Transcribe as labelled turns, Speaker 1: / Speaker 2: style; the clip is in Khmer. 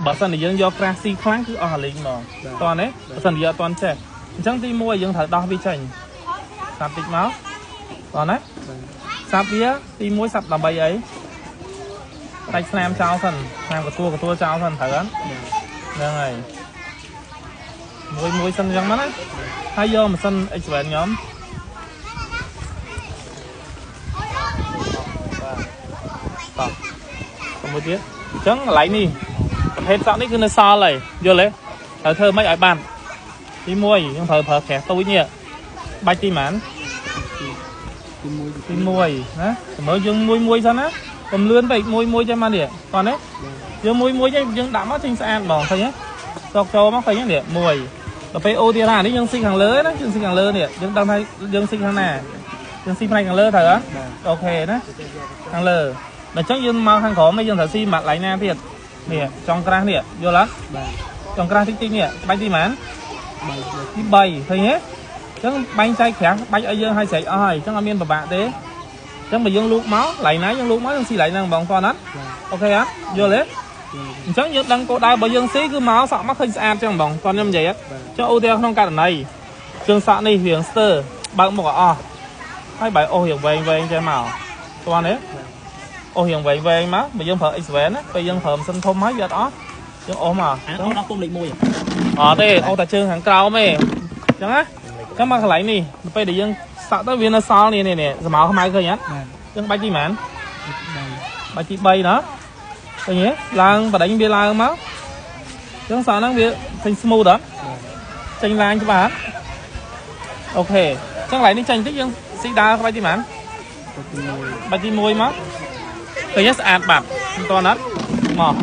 Speaker 1: បើសិនជាយើងយកក្រាស់ស៊ីខ្លាំងគឺអស់អាលីងហ្មងតោះនេះបើសិនជាយើងអត់ទាន់ចេះអញ្ចឹងទី1យើងត្រូវដោះវាចេញសាប់តិចមកតោះណាសាប់វាទី1សាប់ដើម្បីអីដាច់ស្នាមចោលសិនស្នាមកទួលកទួលចោលសិនត្រូវអត់ហ្នឹងហើយមួយមួយសិនអញ្ចឹងមកណាហើយយកម៉ាស៊ីន X7 ខ្ញុំបាទតោះមួយទៀតអញ្ចឹងកន្លែងនេះប្រភេទសក់នេះគឺនៅសល់ហើយយល់ទេត្រូវធ្វើម៉េចឲ្យបានទី1យើងត្រូវប្រើក្រាស់ទូចនេះបាច់ទីប៉ុន្មាន
Speaker 2: ទី1
Speaker 1: ទី1ណាមើលយើងមួយមួយសិនណាកុំលឿនពេកមួយមួយចេះមកនេះតោះនេះយើងមួយមួយចេះយើងដាក់មកចេញស្អាតហ្មងឃើញទេសកចូលមកឃើញទេនេះមួយដល់ពេលអូទៀតអានេះយើងស៊ីខាងលើណាយើងស៊ីខាងលើនេះយើងដឹងថាយើងស៊ីខាងណាយើងស៊ីផ្នែកខាងលើត្រូវអត់ OK ណាខាងលើដល់អញ្ចឹងយើងមកខាងក្រោមនេះយើងត្រូវស៊ីមកកន្លែងណាទៀតនេះចុងក្រាស់នេះយល់អត់
Speaker 2: បាទ
Speaker 1: ចុងក្រាស់តិចតិចនេះបាច់ទីប៉ុន្មាន
Speaker 2: 3
Speaker 1: ទី3ឃើញទេអញ្ចឹងបាញ់ចែកក្រាស់បាច់ឲ្យយើងឲ្យស្រែកអស់ហើយអញ្ចឹងអត់មានពិបាកទេអញ្ចឹងបើយើងលូកមកកន្លែងណាយើងលូកមកយើងស៊ីកន្លែងហ្នឹងបងតអត់
Speaker 2: បាទ
Speaker 1: OK អត់យល់ទេអញ្ចឹងយើងដឹងគោលដៅរបស់យើងស៊ីគឺមកសក់មកឃើញស្អាតចឹងបងតខ្ញុំនិយាយអត់ចុះឧទាហរណ៍ក្នុងករណីជើងសក់នេះរៀងស្ទើបើកមុខឲ្យអស់ហើយបើអូសរៀងវែងវែងចេះមកតោះនេះអូសរៀងវែងវែងមកបើយើងប្រើ X7 ណាពេលយើងប្រើម៉ាស៊ីនធំហើយវាអត់អស់យើងអូសមក
Speaker 3: អាអូនដល់ពុំលេខ1
Speaker 1: អត់ទេអូសតែជើងខាងក្រោមទេអញ្ចឹងណាអញ្ចឹងមកកន្លែងនេះពេលដែលយើងសក់ទៅវានៅសល់នេះនេះសមោខ្មៅឃើញអត់
Speaker 2: បាទ
Speaker 1: យើងបាច់ទីប៉ុន្មាន
Speaker 2: 3
Speaker 1: បាច់ទី3ណាឃើញទេឡើងបដិញវាឡើងមកអញ្ចឹងសក់ហ្នឹងវាចេញ smooth អត់ចេញឡាញច្បាស់អត់ OK អញ្ចឹងកន្លែងនេះចេញតិចយើងស៊ីដើរក្បាច់ទីប៉ុន្មាន
Speaker 2: ទី1
Speaker 1: បាច់ទី1មកឃើញទេស្អាតបាត់មិនតន់អត់មក